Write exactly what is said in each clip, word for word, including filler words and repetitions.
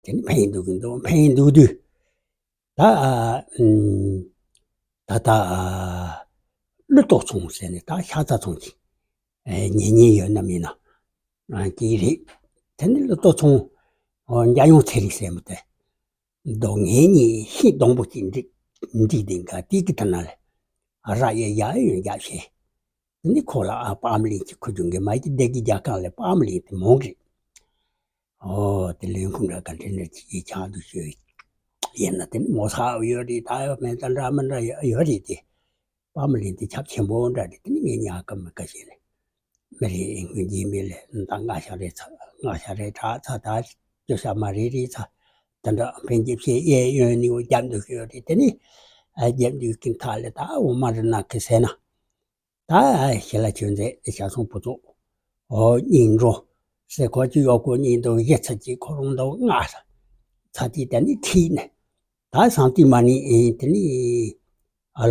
དེ་ནི་འཕེན་འདུག་གི་འདུག་འཕེན་འདུག་དུས། ད་ཨ་ཨུམ། ད་ལྟ་ཨ་ཀླུ་ཏོག་ཚང་ཟེར་ནས་ད་ཤ་ཚ་ཚང་གི་ཨེ་ཉེ་ཉེ་ཡོད་ན་མིན་ན་ཨ་དེ་རེད། དེ་ནི་ཀླུ་ཏོག་ཚང་འཇའ་ཡང་ཚེ་རིང་ཟེར་མི་དེ་མདོ་ངེད་གཉིས་ཤིང་སྡོང་པོ་གཅིག་འགྲིག་འགྲིག་དེ་འགའ་དེ་གི་ཐ་ན་ལ་ར་ཡ་ཡ་ཡོན་རྒྱག་བྱས། དེ་ནི་ཁོ་ལ་ཨ་པའམ་ལིང་གི་ཁུ་རྒྱུན་གི་མ་ཡི་སྡེ་གི་རྒྱ་གང་ལ་པའམ་ལིང་དེ་མོང་རེད། ཨོ་དེ་ལས་ཁུངས་འདྲ་ག་འདྲེ་འདྲ་ཅིག་ཡིག་ཆགས་འདུག་ཞུ། ཡིན་ན་དེ་ནི་མོ་ས་ཡོད་རེད། ད་ཡོད་མེད་ད་འདྲ་མི་འདྲ་ཡོད་རེད་དེ། པའམ་ལིང་དེ་ཁྱབ་ཆེན་པོ་འདྲ་རེད། དེ་ནི་ངས་ཉག་ག་མི་ག་བྱས་ནས་མི་རེད་ངོས་འཛིན་མེད་ལས་ད་ང་ཤ་རེད་ཚ་ང་ཤ་རེད་དྲག་ཚ་ད་སྐྱོ་ཤ་མ་རེད་རེད་ཚ། ད་འདྲ་འཕེན་རྒྱབ་བྱས་གཡས་གཡོན་ནི་འོ་རྒྱབ་འདུག་ཡོད་རེད། དེ་ནི་ཨ་རྒྱབ་འདུག་གི་མཐའ་ལས་ད་འོ་མ་རི་ནག་གི་ཟེར་ན། ད་ཞི་ལ་ཆོས་མཛད་ཞང་ཚང་བུ་ཚོ་ཨོ་གཉིས་འགྲོ་ཟེར་ཁོ་ཅི་ཡོད་གོ་གཉིས་འདུག་གཞི་ཚ་གཅིག་ཁོ་རང་འདུག་ལྔ་ཚ་དེ་ད་ནི་ཁྲིད་ནས་ད་བསམ་གཏན་མ་ནི་དེ་ནི་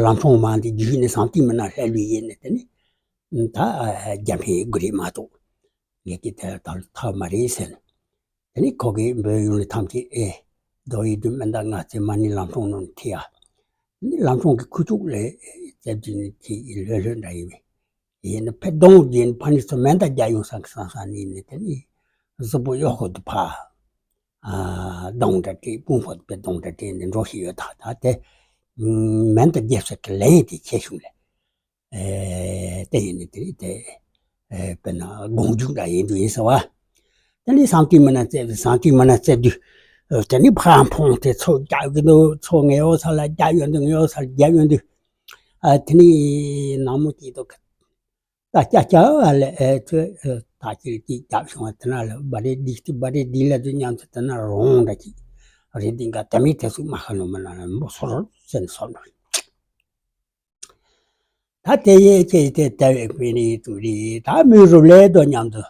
ལམ་སྲང་མ་འདི་བརྒྱུད་ནས་བསམ་གཏན་མ་ན་ལྷ་ལུས་ཡིན་ནས་དེ་ནི་ད་རྒྱ་འཕེན་དགོས་རེད་མ་གཏོགས་ངས་ཀྱི་དེ་ལ་ད་ཐབས་མ་རེད་ཟེར་ནས། དེ་ནི་ཁོ་གིས་འབོད་ཡོང་ལས་ཐམས་ཅད་ཨེ་རྡོ་ཡི་དུ་མི་འདའ་ང་ཚེ་མ་ནི་ལམ་སྲང་ནང་ཁྲིད་ཡ། དེ་ནི་ལམ་སྲང་གི་ཁུ་བྱུག་ལས་རྩེ་བརྒྱུད་ནས་ཁྱི་ལྷོད་ལྷོད་འདྲ་ཡིན་པས། ཡིན་ན་ཕེ་གདོང་རྒྱན་ཕ་ནི་ཚོ་མེ་མདའ་རྒྱག་ཡོང་ས་གི་སང་ས་ནི་ནི་དེ་ནི་གཟུགས་པོ་གཡོག་ཁོ་དུ་ཕ། གདོང་འདྲ་སྤྲས་དཔུང་ཕོ་དུ་ཕེ་གདོང་འདྲ་སྤྲས་ནས་འགྲོ་ཞིག་ཡོད་ད་ད་དེ། མེ་མདའ་རྒྱབ་ས་གི་ལན་དེ་ཁྱེར་བྱུང་ལས། ཨེ་དེ་ཡིན་ནི་དེ་དེ་ཨེ་དཔེར་ན་དགོངས་རྒྱུ་འདྲ་ཡིན་དུ་ཡིན་ཟེར་བ། དེ་ནི་བསམ་གཏན་མི་ན་བཙལ་བསམ་གཏན་མི་ན་བཙལ་དུས། དེ་ནི་ཕ་འཕོང་དེ་ཚོ་རྒྱག་གི་འདུག་ཚོ་ངའི་འོག་ས་ལ་རྒྱག་ཡོང་དུས་ངའི་འོག་ས་ལ་རྒྱག་ཡོང་དུས། ཨ་དེ་ནི་ནང་མོ་གཅིག་ཏུ་ད་ཀྱ་ཀྱ་ཨ་ལེ་ཨེ་ཚོས་ད་ཅིག་ཅིག་རྒྱབ་བྱུང་བ་དེ་ན་ལ་བ་རེ་འདི་ཅིག་བ་རེ་འདི་ལ་དུ་མཉམ་དུ་དེ་ན་རོང་འདྲ་ཅིག་རེ་འདི་འགའ་དེ་མི་དེ་ཚོ་མ་ཁ་ནོ་མ་ན་ལ་མོ་སོ་རོ་སེན་སོ་ནོ། ད་དེ་ཡས་ཁྱེད་དེ་ལྟ་བའི་དཔེ་རིགས་དུ་རིགས་ད་མི་རུ་ལས་དོ་མཉམ་དུ་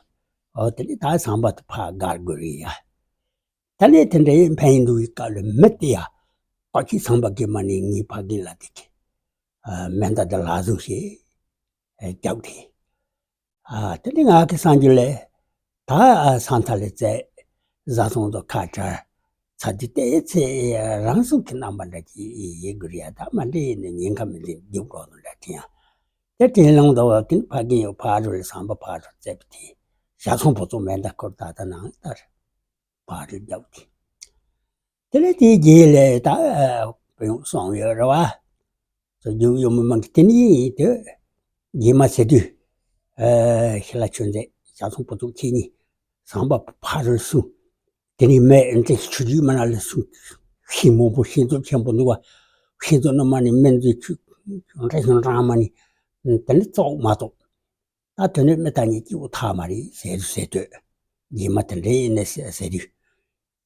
ཨོ་དེ་ནི་ད་ཟམ་པ་དུ་ཕ་དགར་དགོས་རིགས་ཡ། ད་ནི་དེ་འདྲའི་འཕེན་འདུག་གི་སྐབས་ལ་མི་དེ་ཡ་ཨོ་ཁྱི་ཟམ་པ་གི་མ་ནི་ངའི་ཕ་གི་ལ་དེ་གི་མེ་མདའ་དེ་ལ་བཟུང་ཞེས་རྒྱབ་དེ། ཨ་དེ་ནི་ང་གི་སངས་རྒྱས་ལས་ད་ཨ་སང་ཐ་ལས་བཙལ་བཟའ་ཚང་དུ་ཁ་བྲལ་ཚ་དུས་ཏེ་ཚེ་རང་སྲོག་གི་རྣམ་པ་འདྲ་ཅིག་ཡེ་དགོས་རེད་ཡ། ད་མ་འདྲེ་ཡིན་ནས་ཉེན་ཁ་མི་འདུག་རྒྱུག་འགྲོ་དུ་འདྲ་དེ་ཡང་དེ་དྲན་ལང་དུ་བ་དེ་ནི་ཕ་གི་ཡོད་ཕ་རོལ་ཟམ་པ་ཕ་རོལ་བཙལ་བ་དེ་བཟའ་ཚང་བུ་ཚང་མེ་མདའ་ཁུར་ད་ད་ནང་ལྟར་ཕ་རོལ་རྒྱབ་དེ། དེ་ལས་དེའི་རྗེས་ལས་ད་ཨ་སོང་ཡོད་རེད་བ། སོ་རྒྱུ་ཡོད་མི་མང་གི་དེ་ནི་དེ་རྗེས་མ་ཟེར་དུས་ཨ་ཞི་ལ་ཆོས་མཛད་བཟའ་ཚང་བུ་ཚང་ཁྱེད་གཉིས་ཟམ་པ་ཕ་རོལ་སོང་། དེ་ནི་མེ་འདྲེ་ཆུ་རྒྱུས་མ་ན་ལ་སོང་། ཤིང་མང་པོ་ཤིང་ཚོ་ཆེན་པོ་འདུག་བ། ཤིང་ཚོ་ནི་མ་ནི་མེ་འདྲེ་ཆུ་འདྲེ་ཤིང་འབྲང་མ་ནི་དེ་ནི་གཙོ་བོ་མ་གཏོགས། ད་དོན་ནི་མི་ལྟ་ཉིད་སྐྱིད་པོ་ཐག་མ་རེད་ཟེར་ཟེར་དུས། རྗེས་མ་དེ་འདྲ་ཡིན་ནས་ཟེར་ཟེར་དུས།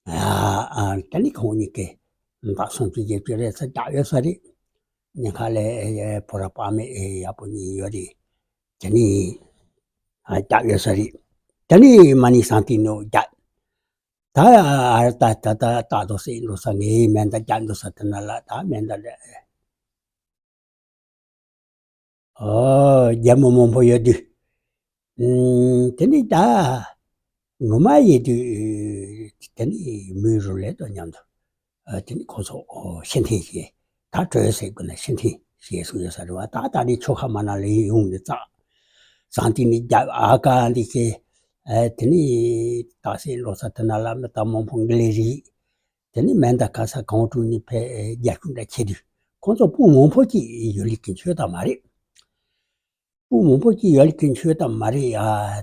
ཨ་ཨ་ད་ནི་ཁོང་གཉིས་ཀས་ཟླ་སུམ་ཅུ་བརྒྱད་ཅུ་རེ་ས་རྒྱག་ཡོད་ས་རེད། ཉེན་ཁ་ལས་ཕོ་ར་པ་མེ་ཡག་པོ་གཉིས་ཡོད་རེད། དེ་ནི་ཨ་རྒྱག་ཡོད་ས་རེད། དེ་ནི་མ་ནི་སང་ཏི་ནོ་རྒྱག་ད་ཨ་ད་ད་ད་ད་དོ་སེ་འགྲོ་ས་ངའི་མེ་མདའ་རྒྱག་འགྲོ་ས་དེ་ན་ལ་ད་མེ་མདའ་རེད། ཨོ་རྒྱལ་མོ་མང་པོ་ཡོད་དུས། ཨུམ། དེ་ནི་ད་ངོ་མ་ཡིན་དུས་དེ་ནི་མི་རུ་ལས་དོ་མཉམ་དུ་ཨ་དེ་ནི་ཁོ་ཚོ་ཨོ་ཤི་འཐེན་ཞེས་ད་གྲོས་ཟེར་དགོས་ན་ཤི་འཐེན་ཞེས་གསུངས་ཡོད་ས་རེད་བ། ད་ད་ནི་ཆོ་ཁ་མ་ན་ལས་ཡོང་ནས་ཙག་ཟང་དེ་ནི་རྒྱབ་ཨ་ཀ་འདི་ཁེ་ཨ་དེ་ནི་ད་སེ་ལོ་ས་དེ་ན་ལ་མི་ད་མང་པོ་འགི་ལེ་རིགས། དེ་ནི་མེ་མདའ་ག་ས་གང་དྲུང་ནི་ཕེ་རྒྱ་ཤུག་འདྲ་ཆེ་དུས་ཁོང་ཚོ་སྤུན་མང་པོ་ཅིག་ཡོད་ལི་ཀིན་ཆོད་ད་མ་རེད། སྤུན་མང་པོ་ཅིག་ཡོད་ལི་ཀིན་ཆོད་ད་མ་རེད་ཡ།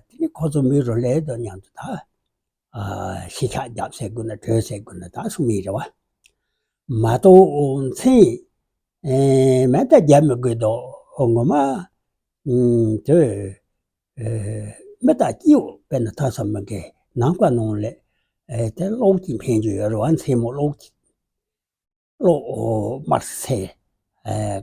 དེ་ནི་ཁོ་ཚོ་མི་རོ་ལས་དོ་མཉམ་དུ་ད་ཨ་ཤི་ཁ་རྒྱབ་ཟེར་དགོས་ན་གྲོས་ཟེར་དགོས་ན་ད་སུ་མི་རེད་བ། མ་གཏོགས་མཚན་ཨེ་མེ་མདའ་རྒྱབ་མི་དགོས་དོ་ངོ་མ་ཨུམ་དེ། ཨེ་མི་དང་སྐྱིད་འོ་དཔེར་ན་ཐ་ས་མི་འགའི་ནང་པ་ནང་ལས་ཨེ་དེ་གློག་ཅིག་འཕེན་རྒྱུ་ཡོད་རེད་བ། མཚན་མོ་གློག་ཅིག་གློག་དམར་སེར་ཨེ་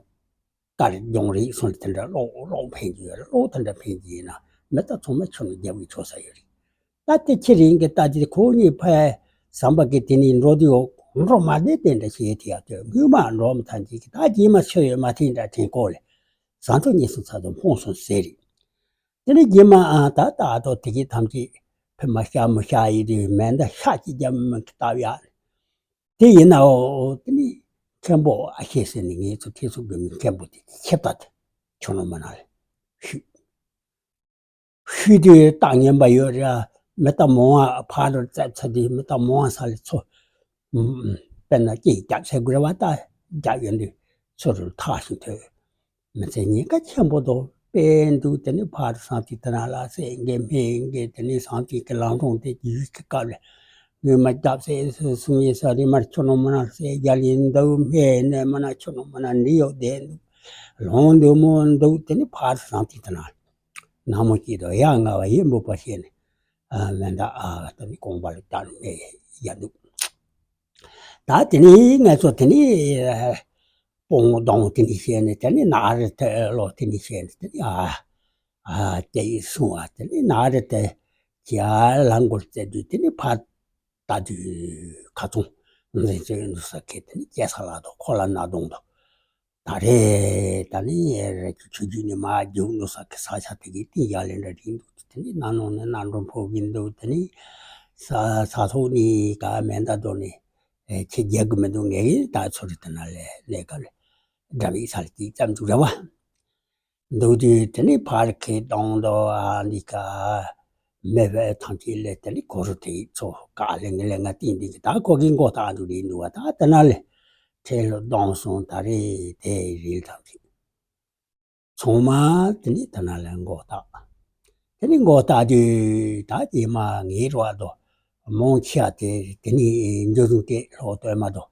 དཀར་ལྗང་རེད་སོང་དེ་འདྲ་གློག་གློག་འཕེན་རྒྱུ་ཡོད་རེད། གློག་དེ་འདྲ་འཕེན་རྒྱུ་ཡིན་ན་མི་དང་ཚང་མ་ཁྱོད་ནས་རྒྱབ་ཀྱི་ཆོག་ས་ཡོད་རེད། ད་དེ་ཁྱེད་རིང་གི་ལྟ་དེ་ཁོ་གཉིས་ཕ་ཟམ་པ་གི་དེ་ནས་འགྲོ་དུས་འགྲོ་མ་བདེ་དེ་འདྲ་བྱེད་དེ་ཡག་དུས་སྔོན་མ་འགྲོ་མི་ཐང་ཅིག་ད་རྗེས་མ་ཆོས་ཡོད་མ་ཐེངས་འདྲ་ཐེངས་ཀོ་ལས་ཟམ་ཐོ་གཉིས་སུ་ཚ་དང་ཕོངས་སོང་ཟེར་རེད། དེ་ནས་རྗེས་མ་ཨ་ད་ད་ལྟོ་དེ་གི་ཐམས་ཅད་ ཕེ་མ་ཤ་མི་ཤ་ཡི་དུས་མེ་མདའ་ཤ་གཅིག་རྒྱབ་མི་སྟབས་ཡག་ནི། དེ་ཡིན་ནའོ་དེ་ནི་མཁན་པོ་ཨ་ཤེ་ཟེར་ནི་ངེད་ཚོ་ཐེ་ཚོ་དགོན་པའི་མཁན་པོ་དེ་ཁྱེད་ད་དེ་ཁྱོད་ནོ་མ་ན་ལ་ཤུ། ཤུལ་དུ་རྟགས་ངན་པ་ཡོད་རེད། མི་རྟག་མང་བ་ཕར་རུ་བཙལ་ཚར་དུས་མི་རྟག་མང་བ་ས་ལས་ཚོ། དཔེར་ན་སྐྱིད་རྒྱབ་ཚད་དགོས་བ་ལྟ་རྒྱབ་ཡོང་དུས་ཚུར་ཐག་ཞིག་ཐོས། མི་ཚེ་ཉེན་ཁ་ཆེན་པོ་འདུག་དཔེ་འདུག་དེ་ནི་ཕར་སང་དེ་དེ་ན་ལ་སེ་འགེ་སྨད་འགེ་དེ་ནི་སང་དེ་གི་ལང་གྲོང་དེ་གི་ཡུལ་གི་སྐབས་ལ་ངོས་མ་རྒྱབ་སེ་སུ་སུ་ངེ་ས་རི་མར་ཁྱོད་ནོ་མ་ན་སེ་རྒྱ་ལི་འདུག་སྨད་ནས་མ་ན་ཁྱོད་ནོ་མ་ན་འདི་ཡོད་དེ་འདུག་ལོང་འདུག་མོ་འདུག་དེ་ནི་ཕར་སང་དེ་དེ་ན། ནག་མོ་སྐྱིད་དོ་ཡ་ང་བ་ཡིན་འབུ་པ་ཤེས་ནས། མེ་མདའ་ཨ་ད་ནི་གོང་བ་ལ་བཏང་ནས་ཡ་འདུག་ད་དེ་ནི་ང་ཚོ་དེ་ནི་སྤོང་གདོང་དེ་ནི་ཤེས་ནས་དེ་ནི་ན་རེ་དེ་ལོ་དེ་ནི་ཤེས་ནས་དེ་ནི་ཨ་ཨ་དེ་ཡི་སོང་བ་དེ་ནི་ན་རེ་དེ་ཀྱ་ལ་མགོ་རྩེ་དུས་དེ་ནི་ཕར་ལྟ་དུས་ཁ་ཚོང་འཛིན་ཚོད་འདུག་ས་ཁེ་དེ་ནི་སྐྱེ་ས་ལ་དོ་ཁོ་ལ་ན་གདོང་དོ། ད་རེས་ད་ནི་རེ་ཆུ་ཆུ་རྒྱུད་ནས་མ་རྒྱུག་ནོ་ས་ཀི་ས་ཆ་དེ་གི་ཏིང་ཡ་ལེ་འདྲ་རིང་འདུག་དེ་ནི་ན་ནོ་ནི་ན་འགྲོ་འཕོ་གིན་འདུག་དེ་ནི་ས་ས་ཐོག་ནི་ག་མེ་མདའ་འདོར་ནས་ཁྱེད་རྒྱག་གི་མི་འདུག་ངས་ད་ཚོ་རི་དེ་ན་ལས་ལས་ཀ་ལས་འདྲ་བའི་ས་ལ་ཅིག་ཙམ་འདུག་ར་བ། འདུག་དུས་དེ་ནི་ཕར་ཁེ་གདོང་དོ་ཨ་འདི་ཀ་མེ་བའི་ཐང་ཆེན་ལས་དེ་ནི་གོ་རུ་དེ་ཚོ་ག་ལེ་ངི་ལེ་ང་ཏིང་འདི་གི་ད་གོ་གི་མགོ་ཐག་འདུག་རེད་འདུག་བ། ད་དེ་ན་ལས་ཁྲེ་ལོ་གདོང་སོང་ད་རེད་དེ་རིལ་ཐང་ཆེན་ཚང་མ་དེ་ནི་དེ་ན་ལས་མགོ་ཐག་དེ་ནི་མགོ་ཐག་དུས་ད་དེ་མ་ངའི་རོ་ཨ་དོ་མོང་ཆ་དེ་དེ་ནི་འཇོ་ཟུང་དེ་ལྷོ་སྟོད་མ་དོ།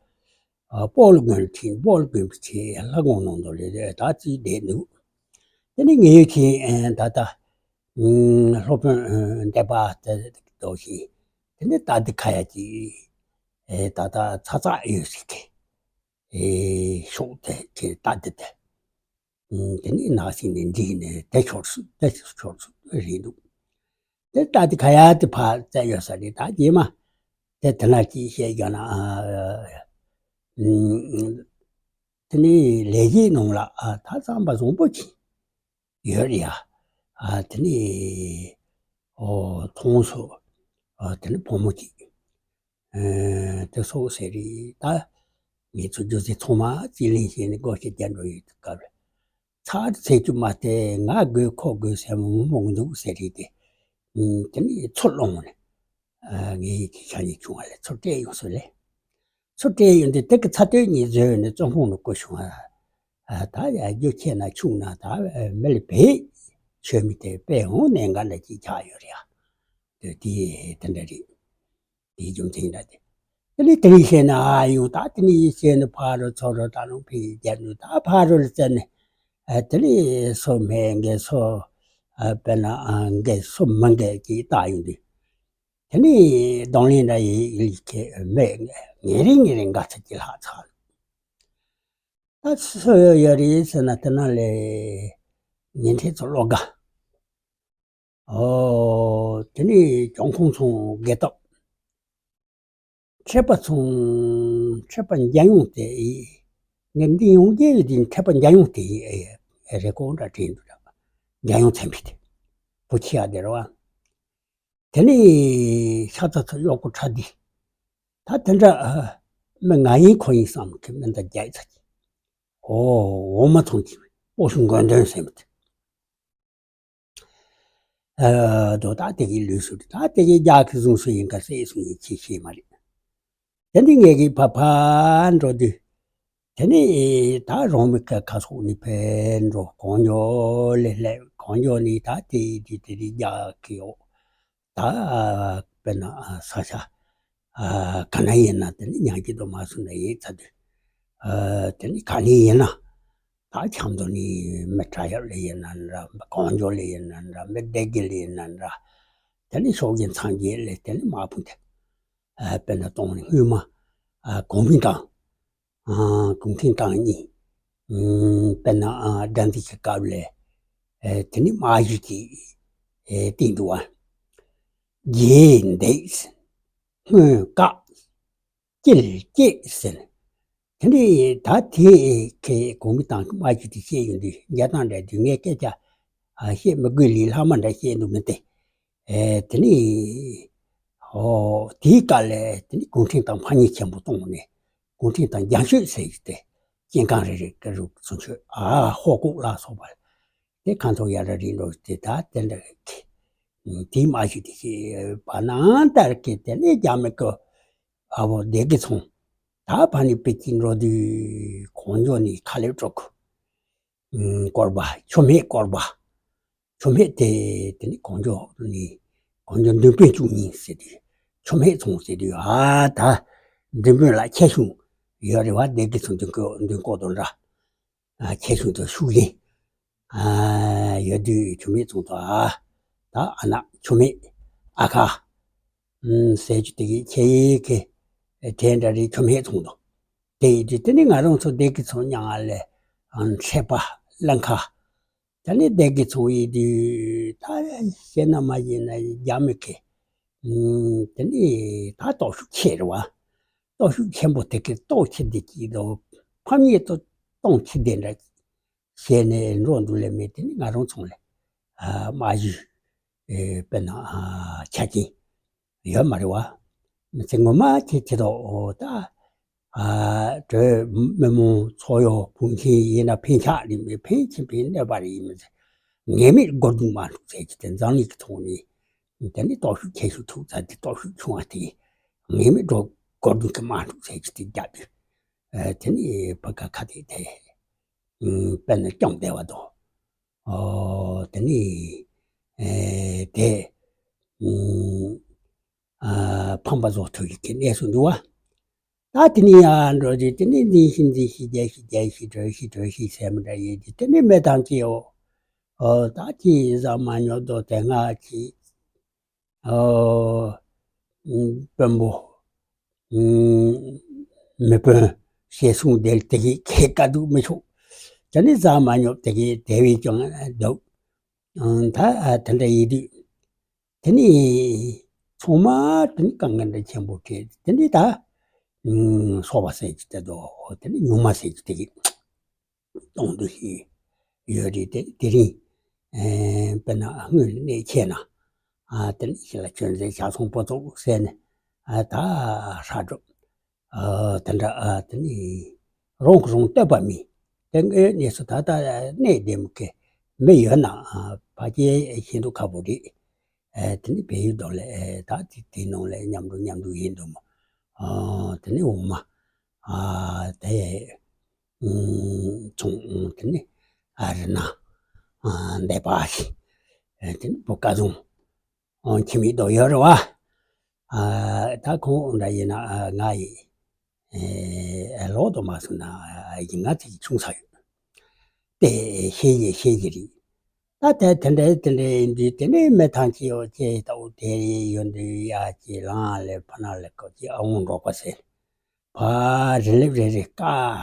སྤོ་ལོ་དགོན་ཁྲིན་སྤོ་ལོ་དགོན་པའི་ཆེ་ལྷ་དགོན་ནང་དུ་ལས་ད་ཅི་བསྡད་འདུག་དེ་ནི་ངའི་ཁྱིམ་ད་ལྟ་སློབ་དཔོན་འདས་པ་དེ་དོ་ཞིག་དེ་ནི་ད་འདི་ཁ་ཡ་ཅིག་ད་ལྟ་ཚ་ཚ་ཡོད་ཟིག་གི་ཤོག་དེ་ཁྱེད་ད་འདི་དེ་དེ་ནི་ནག་ཞིག་ནས་འདྲིས་ནས་དེ་ཤོར་སུ་དེ་ཤོར་སུ་རེད་འདུག་དེ་ལྟ་དེ་ག་ཡ་དེ་ཕར་བཙལ་ཡོད་ས་རེད། ད་རྗེས་མ་དེ་དེ་ན་ཅིག་བཤད་རྒྱུ་ན། དེ་ནི་ལས་བྱེད་ནང་ལ་ད་རྩམ་པ་བཟང་པོ་ཅིག་ཡོད་རེད་ཡ། དེ་ནི་ཨོ་མཐོང་སོ་དེ་ནི་ཕོ་མོ་ཅིག་དེ་སོགས་ཟེར་རེད། ད་ངེད་ཚོ་རྒྱུ་ཟེར་ཚང་མ་རྩིས་ལེན་བྱས་ནས་སྒོ་ཕྱེ་རྒྱ་འགྲོ་ཡོད་དུས་སྐབས་རེད། ཚར་ཚེ་རྒྱུ་མ་སྟེ་ང་དགོས་ཁོ་དགོས་ཟེར་མོ་མོ་འདུག་ཟེར་རེད་དེ། དེ་ནི་ཚུར་སློང་ནས་ངའི་ཁྱི་ཤ་ཉེ་ཆུང་བ་ལས་ཚུར་སྤྲད་ཡོང་སོ་ལས། ཚུར་སྤྲད་ཡོང་དུས་དེ་གི་ཚ་དོད་གཉིས་བཟོས་ནས་བཙོན་ཁང་ནང་བསྐོ་བྱུང་བ། ད་ཡ་རྒྱུ་ཆེ་ན་ཆུང་ན་ད་མི་ལ་བེད་ཆོས་མི་དེ་དཔེ་འོང་ནས་འགའ་འདྲ་ཅིག་ཆགས་ཡོད་རེད་ཡ། དེ་དེ་དེ་འདྲ་རེད། དེའི་རྒྱུ་མཚན་འདྲ་དེ། དེ་ནས་དེ་ནས་བཤད་ན་ཨ་ཡོང་ད་དེ་ནས་བཤད་ནས་ཕ་རོལ་ཚོ་རོལ་ད་རུང་ཕི་རྒྱབ་ནས་ད་ཕ་རོལ་ལ་བཙལ་ནས་དེ་ནས་སོ་མེད་འགས་སོ་དཔེར་ན་འགས་སོ་མི་འགས་ཀྱིས་བཏགས་ཡོང་དུས། དེ་ནས་གདོང་ལེན་འདྲ་ཡི་ཡི་ཁེ་མེད་ངེ་རིང་ངེ་རིང་འགའ་ཚ་གྱི་ལྷག་ཚར། ད་སུ་ཡོད་ཡོད་རེད་ཟེར་ན་དེ་ན་ལས་ཉིན་ཐེ་ཚོ་བློ་དགའ། ཨོ་དེ་ནས་གྱོང་ཁོང་ཚོང་དགེ་སྟོབས། འཕྲད་པ་ཚོང་འཕྲད་པ་འཇམ་ཡོང་དེ་ཡི། ངས་འདི་ཡོང་རྒྱལ་ཡོད་དེ་འཕྲད་པ་འཇམ་ཡོང་དེ་ཡི་རེ་ཀོ་འདྲ་དྲན་འདུག་འཇམ་ཡོང་ཚན་པི་དེ་བུ་ཁྱི་ཡ་དེ་རེད་བ། དེ་ནས་ཤ་ཚ་ཚ་གཡོག་པོ་ཁྲ་འདི་ད་དེ་འདྲ་མི་ང་ཡིན་ཁོ་ཡིན་བསམ་གི་མི་འདའ་རྒྱག་ཚ་གི་ཨོ་འོ་མ་ཚོང་གི་སྤོ་ཤུ་མགོན་དོན་ཟེར་མི་དེ། ཨ་དོ་ད་དེ་གི་ལུས་སུ་ད་དེ་གི་རྒྱག་གི་བཟུང་སུ་ཡིན་ག་སེ་སུ་ཡིན་ཁྱི་ཤེས་མ་རེད། དེ་འདི་ངས་གི་ཕ་ཕ་འགྲོ་དུས། དེ་ནི་ད་རོང་མི་ཁ་ཁ་སོག་ནི་ཕན་འགྲོ་གོང་འགྱོ་ལེ་ལེ་གོང་འགྱོ་ནི་ད་དེ་དེ་དེ་དེ་རྒྱག་གི་ཡོད། ད་དཔེར་ན་ས་ཆ་ག་ན་ཡིན་ན་དེ་ནི་ཉང་སྐྱིད་དུ་མ་སུ་ན་ཡིན་ཚ་དུས། དེ་ནི་ག་ནི་ཡིན་ན། ད་ཆང་དུ་ནི་མི་དྲ་ཡབ་ལ་ཡིན་ན་འདྲ་མི་གང་འཇོག་ལ་ཡིན་ན་འདྲ་མི་བདེ་དགེ་ལ་ཡིན་ན་འདྲ། དེ་ནི་ཤོག་གི་མཚང་རྒྱས་ལས་དེ་ནི་མ་ཕུང་དེ། དཔེར་ན་གཏོང་ནི་སྔོན་མ་གོང་མིན་དང་གུང་ཐིན་ཏང་གཉིས། དཔེར་ན་དགྲ་འདུལ་གྱི་སྐབས་ལས་དེ་ནི་མ་གཞི་གི་སྟེང་དུ་བ། རྒྱས་འདེགས་སྔོན་བཀག་དཀྱིལ་སྐྱེད་ཟེར། དེ་ནི་ད་དེ་ཁའི་གོང་མི་དང་མ་གྱི་དེ་བཤད་ཡོང་དུས་རྒྱ་དང་འདྲ་དུས་ངས་སྐད་ཆ་བཤད་མི་དགོས་ལི་ལྷག་མ་འདྲ་བཤད་འདུག་མི་དེ། ཨེ་དེ་ནི་ཨོ་དེའི་སྐབས་ལ་དེ་ནི་གུང་ཁྲན་ཏང་ཕམ་ཉེས་ཆེན་པོ་བཏང་ནས་གུང་ཁྲན་ཏང་རྒྱང་ཤོད་ཟེར་གྱི་དེ་སྐྱེ་ཁམས་རེ་རེ་གི་རུ་ཚུན་ཆོད་ཨ་ཧོ་ཀོག་ལ་སོགས་པ་དེ་ཁ་འཐོར་ཡ་ར་རིང་འགྲོ་དེ་ད་དེ་འདྲ་གི་དེའི་མ་གཞི་དེ་ཤེས་པ་ནང་ལྟར་གྱི་དེ་ནི་རྒྱ་མི་གི་ཨ་བོ་སྡེ་དགེ་ཚང་ད་ཕ་ནི་པེ་ཅིན་འགྲོ་དུས་གང་མགྱོགས་ནས་ཁ་ལེབ་སྤྲོད་གི་སྐོར་བ་ཆུ་སྨད་སྐོར་བ། ཆུ་སྨད་དེ་དེ་ནི་གངས་ལྗོངས་ནི་གངས་ལྗོངས་མདུན་དཔོན་བཅུ་གཉིས་ཟེར་དུས་ཆུ་སྨད་ཚང་ཟེར་དུས་ཨ་ད་མདུན་དཔོན་ལ་ཁྱད་གཞུང་ཡོད་རེད་བ། སྡེ་དགེ་ཚང་མདུན་སྐོར་མདུན་སྐོར་དང་འདྲ། ཨ་ཁྱད་གཞུང་དང་ཤུགས་རྐྱེན་ཨ་ཡོད་དུས་ཆུ་སྨད་ཚང་དུ་ཨ་ད་ཨ་ན་ཆུ་སྨད་ཨ་ཁ་ཟེར་རྒྱུ་དེ་གི་ཁྱད་ཡིག་གི་དེ་འདྲ་རེད། ཆུ་སྨད་ཚང་དུ་དེ་ཡིན་དུས་དེ་ནི་ང་རང་ཚོ་སྡེ་དགེ་ཚང་མྱང་ང་ལས་ཨ་མཁྲེགས་པ་ཀླན་ཁ། ད་ནི་སྡེ་དགེ་ཚང་ཡིན་དུས་ད་བཤད་ན་མ་ཡིན་ན་རྒྱ་མི་གི་ཨུམ་དེ་ནི་ད་སྟོབས་ཤུགས་ཆེ་རེད་བ། སྟོབས་ཤུགས་ཆེན་པོ་དེ་གི་སྟོབས་ཆེ་བསྡད་ཀྱི་འདུག་ཕམ་ཉེས་ཏོ་གཏོང་ཆེ་བསྡད་འདྲ་བྱས་ནས་འགྲོ་འདུག་ལས་མེད། དེ་ནི་ང་རང་ཚང་ལས་ཨ་མ་གཞི་ཨེ་དཔེར་ན་ཨ་ཆ་རྐྱེན་ཡོད་མ་རེད་བ། མི་ཚེ་ངོ་མ་ཁྱེད་ཁྱེད་དོ་ད་ཨ་གྲོས་མི་མང་ཚོགས་གཡོག་བུ་མཁན་ཡིན་ན་ཕན་ཆགས་རེད་མེད། ཕན་ཆེན་པོའི་གནོད་པ་རེད་ཡིན་མི་ཚེ་ངེས་མེད་སྒོར་རྡུང་མ་འགྲོ་ཟེར་གྱི་དེ་འཛམ་གླིང་གི་ཐོག་ནས་དེ་ནི་སྟོབས་ཤུགས་ཆེ་ཤོས་ཐུག་ཚར་དེ་སྟོབས་ཤུགས་ཆུང་བ་དེ་ངེས་མེད་སྒོར་སྒོར་རྡུང་གི་མ་འགྲོ་ཟེར་གྱི་དེ་རྒྱབ་དུས་དེ་ནི་ཕ་ག་ཁ་དེ་དེ་དཔེར་ན་བསྐྱངས་བསྡད་པ་དང་། ཨོ་དེ་ནི་ཨེ་དེ་ཨ་ཕམ་པ་བཟོ་ཐུབ་ཀྱི་གནས་སུ་འདུག་བ། ད་དེ་ནི་ཡང་འགྲོ་རྒྱུ་དེ་ནི་འཛིན་ཤིང་འཛིན་ཤིང་རྒྱས་ཤིང་རྒྱས་ཤིང་གྲོལ་ཤིང་གྲོལ་ཤིང་ཟེར་མི་འདྲ་ཡོད་ཀྱི་དེ་ནི་མེ་དང་སྐྱེའོ། ཨོ་ད་ཅི་ཟ་མ་ཉོ་དོ་དེ་སྔ་ཅི། ཨོ་དཔོན་པོ་མི་དཔོན་ཞེས་གསུངས་དེ་དེ་གི་ཁེ་དཀའ་སྡུག་མི་ཆོག་ད་ནི་ཟ་མ་ཉོ་དེ་གི་དེ་བས་ཀྱང་སྡུག་ད་དེ་འདྲ་ཡིན་དུས། དེ་ནི་ཚང་མ་དེ་ནི་དཀའ་ངལ་འདྲ་ཆེན་པོ་འཕྲད་དེ་ནི་ད་སོ་པ་ཟེར་གྱི་དེ་དོ་དེ་ནི་ཉུང་མ་ཟེར་གྱི་དེ་གི་གཏོང་འདུ་ཞིག་ཡོད་རེད། དེ་དེ་རིང་དཔེར་ན་དངུལ་གནས་ཆེ་ན་དེ་ནི་ཞིག་ལ་ཁྱོད་ཚོས་ཞག་ཚོང་པོ་ཚོགས་ཟེར་ནས་ད་ཧྲ་སྒྲུབ། ཨ་དེ་འདྲ་ཨ་དེ་ནི་རང་གི་རང་བསྟོད་པ་མིན། དེ་སྔའི་གནས་སུ་ད་ལྟ་གནས་བདེ་མོ་གི་མི་ཡོད་ན་ཨ་ཕ་སྐྱེས་ཤིན་ཏུ་ཁག་པོ་རེད། ཨ་དེ་ནི་བལ་ཡུལ་དུ་ལས་ཨ་ད་དེ་དེ་ནང་ལས་མཉམ་འགྲོ་མཉམ་འགྲོ་ཡིན་འདུག་མོ། ཨ་དེ་ནི་འོ་མ་ཨ་དེ་ཚོང་དེ་ནི་ཨ་རི་ན་ཨ་འདས་པ་ཞིག་ཨ་དེ་ནི་བུ་སྐལ་བཟང་ཨང་ཁྱིམ་མི་དོ་ཡོད་རེད་བ། ཨ་ད་ཁོང་འདྲ་ཡིན་ན་ཨ་ང་ཡི་ཨེ་ལོག་ཏུ་མ་སོང་ན་ཨ་ཡིན་ང་ཚིག་ཆུང་ས་ཡོད། དེ་ཤེས་ཡི་ཤེས་ཀྱི་རེད། ད་དེ་དེ་འདྲའི་དེ་འདྲའི་ཡིན་དུས་དེ་ནས་མི་ཐང་ཅི་ཡོད་ཅེས་ལྟ་བུ་དེ་ཡོད་འདུག་ཡ་ཅེས་ལང་ལས་ཕ་ན་ལས་ཀོ་ཅེས་ཨ་འོང་འགྲོགས་པ་ཟེར། ཕ་རི་ལེབ་རེ་རེ་དཀར་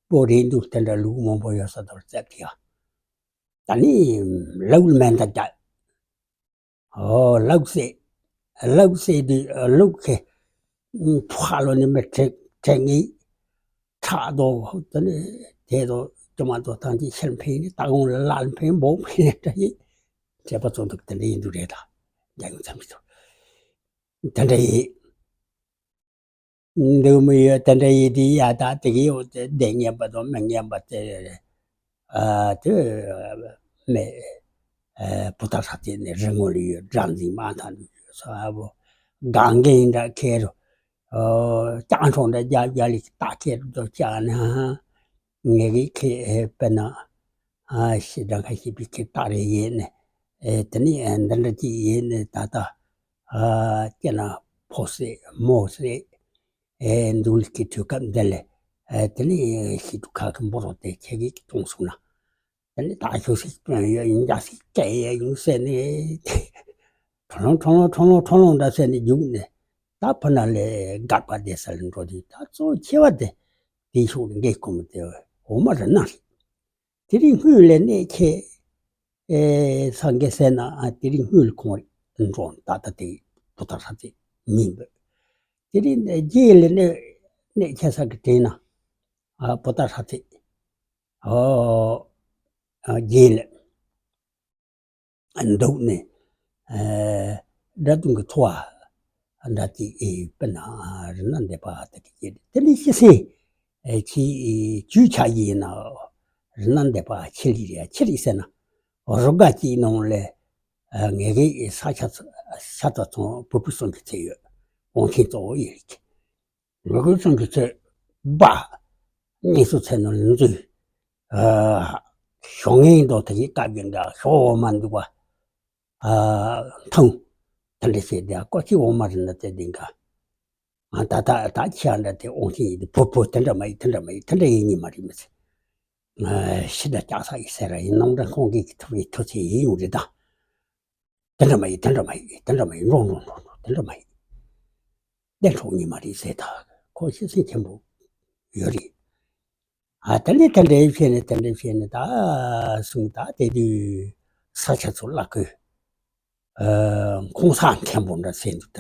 པོ་རེད་འདུག་དེ་འདྲ་ལུག་མང་པོ་ཡོད་ས་དོར་བཙལ་གི་ཡ། ད་ནི་ལུག་མེ་མདའ་རྒྱག་ཨོ་ལུག་བསད། ལུག་བསད་དུས་ལུག་གི་ཕ་ལོ་ནི་མི་དྲེག་དྲེག་ངེས་ཁྲག་དོ་དེ་ནི་དེ་དོ་ཅི་མ་དོ་ཐང་ཅི་ཤར་འཕེན་ནི་ད་གོང་ལ་ལར་འཕེན་འབོག་འཕེན་ནི་འདྲ་ཡིན། དྲེག་པ་ཚོ་འདུག་དེ་འདྲ་ཡིན་འདུག་རེད་ད། རྒྱ་ཡོང་ཚམ་མི་ཚོ་དེ་འདྲ་ཡིན། འདུག་མི་ཡོད་དེ་འདྲ་ཡིན་དེ་ཡ་ད་དེ་གི་ཡོད་དེ་བདེ་ངན་པ་དང་མི་ངན་པ་དེ་ཨ་དེ་མེད། ཨ་བུ་ད་ཧྲ་དེ་ནི་རི་ངོ་ལ་ཡོད་སྒྲ་འཛིན་མ་ཐང་དུ་ཡོད་ས་བོ་གང་གི་ཡིན་འདྲ་ཁེ་རུ་ཨོ་ལྕང་ཁྲོང་འདྲ་རྒྱ་རྒྱ་ལི་ད་ཁེ་རུ་དོ་ཅག་ན་ངེ་གི་ཁེ་ཨེ་དཔེར་ན་ཨ་ཤི་འདྲ་ཁ་ཤི་པི་ཁེ་ད་རེ་ཡིན་ནི་ཨེ་དེ་ནི་ཨེ་འདི་འདྲ་ཅི་ཡིན་ནི་ད་ད། ཨ་སྐྱེ་ན་ཕོ་སྲེད་མོ་སྲེད། ཨེ་འདུག་ལི་ཀི་དུས་སྐབས་འདི་ལས་ཨེ་དེ་ནི་ཤི་དུ་ཁ་ཁི་འབོ་རོ་དེ་ཁྱེད་ཀྱིས་གཏོང་སོང་ན། དེ་ནི་ད་ཤོ་སྲིད་དཔོན་ཡོད་ཡིན་འཇའ་སྲིད་སྐད་ཡོད་ཡིན་ཟེར་ནས། ཁྲོ་ལོང་ཁྲོ་ལོང་ཁྲོ་ལོང་ཁྲོ་ལོང་འདྲ་ཟེར་ནས་རྒྱུགས་ནས་ད་ཕ་ན་ལས་སྒར་པ་བསྡད་ས་ལ་འགྲོ་དུས་ད་གཙོ་ཆེ་བ་དེ་དེའི་ཤོག་ལ་འགེལ་དགོས་མི་དེ་འོ་མ་རི་ན་རེད། དེ་རིང་སྔོན་ལས་གནས་ཁྱེད། ཨེ་སངས་རྒྱས་ཟེར་ན་ཨ་དེ་རིང་སྔོན་ལ་ཁོང་རེད་འགྲོ་ད་ལྟ་དེ་བུ་ཐག་ཧྲ་ཚེ་མིན་པས། དེ་རིང་རྗེས་ལ་གནས་གནས་ཁྱེད་ས་གི་དྲན་ན་ཨ་བུ་ཐག་ཧྲ་ཚེ་ཨོ་ཨ་རྗེས་ལ་འདུག་ནས་ ཨ་དགྲ་གདོང་གི་ཚོ་བ་འདྲ་དེ་ཨེ་དཔེར་ན་རི་ན་འདེབས་པ་དེ་གི་སྐད་རེད། དེ་ལས་ཤི་སེང་ཨེ་ཁྱི་ཨེ་ཇུས་ཆ་ཡིན་ན་རི་ན་འདེབས་པ་ཁྱི་ལི་རེད། ཁྱི་ལི་ཟེར་ན་རུ་སྒ་གཅིག་ནང་ལས་ཨ་ངེད་ཀྱི་ས་ཆ་ཚ་ཤ་ཚ་ཚོང་བུ་བུ་གསུམ་གྱི་ཚེ་ཡོད། དབང་ཆེན་གཙོ་བོ་ཡིན་རེད། ངེད་ཀྱི་གསུམ་གྱི་ཚེ་སྦ་གཉིས་སུ་ཚེ་ནང་ལ་འཛུལ། ཨ་ཞོགས་ངན་འདུག་དེ་གི་སྐབས་ཀྱི་འདྲ་ཞོགས་འོ་མ་འདུག་པ། ཨ་ཐང་། དེ་འདྲ་བྱས་ཏེ་ཀོ་ཅི་འོ་མ་རེད་ན་དེ་འདི་འགའ། ཨ་ད་ད་ད་ཁྱི་ཨ་འདྲ་དེ་འོང་ཤིང་ཡིན་དུ་བུ་བུ་དེ་འདྲ་མ་ཡིན་དེ་འདྲ་མ་ཡིན་དེ་འདྲ་ཡིན་ཉི་མ་རེད་མི་ཚེ། ཨ་ཤི་ད་ལྕགས་ས་ཡི་སེ་ར་ཡིན་ནང་འདྲ་ཁོང་གི་ཐུབ་ཡི་ཐུབ་ཚེ་ཡིན་ཡོང་རེད་ད། དེ་འདྲ་མ་ཡིན་དེ་འདྲ་མ་ཡིན་དེ་འདྲ་མ་ཡིན་འགྲོ་འགྲོ་འགྲོ་འགྲོ་དེ་འདྲ་མ་ཡིན། གདན་འཕྲོག་ཉི་མ་རེད་ཟེར་ད་ཁོ་ཤི་སེང་ཆེན་པོ་ཡོད་རེད། ཨ་དེ་ནས་དེ་འདྲའི་བཤད་ནས་དེ་འདྲའི་བཤད་ནས་ད་གསུང་ད་དེ་དུས་ས་ཆ་ཚོ་བརླག་གི་ཨ་ཁོང་ས་མཁན་པོ་འདྲ་ཟེར་འདུག་ད།